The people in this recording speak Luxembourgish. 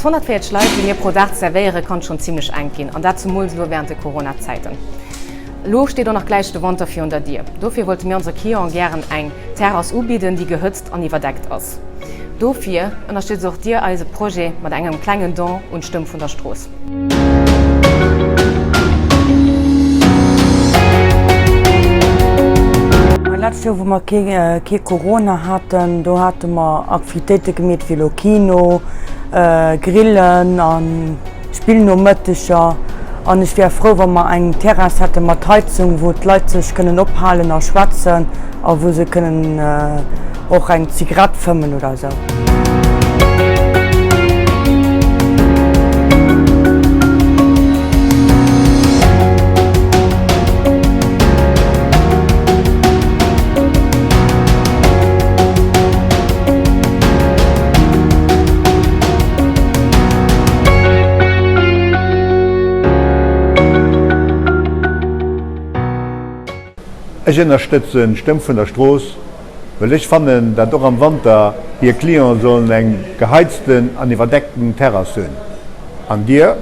140 Leit, déi mir pro Dag zerwéieren, kann et schonn zimmlech enk ginn, an dat zemools elo wärend de Corona-Zäiten. Elo steet och nach gläich de Wanter virun der Dier. Dofir wollte mir onse Clienten gären eng Terrass ubidden, déi gehëtzt an iwwerdeckt ass. Dofir ënnerstëtzt och Dir eise Projet mat engem klengen Don un d'Stëmm vun der Strooss. D'lescht Joer wou mer kee Corona haten, do hate mer Aktivitéite gemeet wéi elo Kino, Grillen a Spillnomëtteger. An ech wär frou wa mer eng Terrass hätte mat Heizung, wou d'Leit sech kënnen ophalen a schwätzen a wou se kënnen och eng Zigarett fëmmen oder esou. Ech ënnerstëtzen d'Stëmm vun der Strooss, well ech fannen, dat och am Wanter hir Clienten sollen eng geheizten an iwwerdeckten Terrass hunn. An dir?